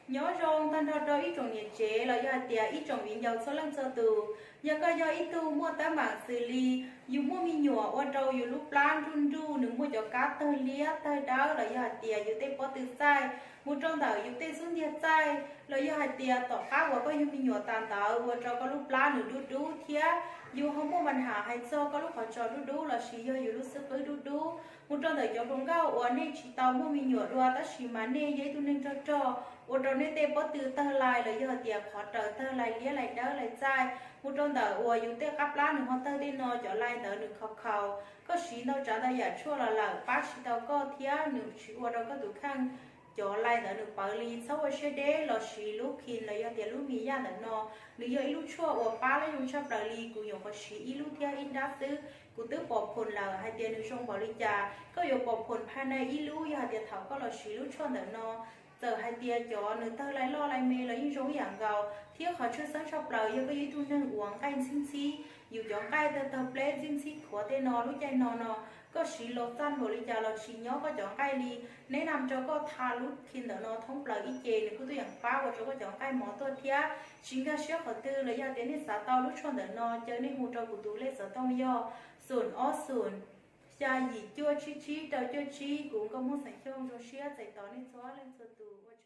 Nyob zoo tag nrho rau ib tsoom niam tsev los yog hais tias ib tsoom viv ncaus txhua leej txhua tus. Yog koj yog ib tug muaj teeb meem xws li yus muaj me nyuam ua rau yus lub plab nruj nruj, nws muaj cov kab tawg liab tawg dawb los yog hais tias yus tej pob tw txaij mus rau ntawm yus tej xub ntiag txaij, los yog hais tias tom qab uas koj yug me nyuam tas ntawd ua rau koj lub plab nws dub dub thiab yus ho muaj npa nham hais txog koj lub qhov tsos dub dub lossis yog yus lub xub qwb dub dub, mus rau ntawm cov hluas nkauj uas nej tsis tau muaj me nyuam dua tab sis mas nej yog ib tug neeg rog rog ua rau nej tej pob tw tawg lais los yog hais tias qhov raws tawg lais liab lais dawb lais txaij, mus rau ntawm uas yus tej qab plab nws ho tawg tej no cov lais ntawd nws khaus khaus, koj siv ntau tsav ntau yam tshuaj los lawm pab tsis tau koj thiab nws tsis ua rau koj tus kheej cov lais ntawd nws pawv li. Txhob ua siab deb los siv lub khin los yog tias lub mi yaj ntawm no, nws yog ib lub tshuaj uas pab lab zoo tshaj plaws li. Kuv nyuam qhuav siv ib lub thiab ib nrab xwb kuv twb pom phoom lawm. Hais tias nws zoo npaum li cas koj yuav pom phoom phaj nai ib lub yog hais tias thaum koj los siv lub tshuaj ntawm no. Txawm hais tias cov nws tawg lais loj lais me los yeej zoo ib yam nkaus thiab qhov tshwj xeeb tshaj plaws yog koj yog ib tug neeg uas nqaij ntxhib ntxhib, yus cov nqaij tawg tawg pleb ntxhib ntxhib khuav tej no lub caij no no, koj siv los txaj npaum li cas los tsis nyob koj cov nqaij li. Neb nam rau koj tha lub khin ntawm no thoob plaws ib ce nws kuj tuaj yeem pab ua rau koj cov nqaij mov tuaj thiab. Tsis nkag siab qhov twg los yog tias nej xav tau lub tshuaj ntawm no ces nej hu rau kuv tus lej xov tooj yog xoom ob xoom xya yim cuaj tsib tsib rau cuaj tsib. Kuv Nkauj Hmoob Xeem Xyooj zoo siab txais tos nej txhua leej txhua tus.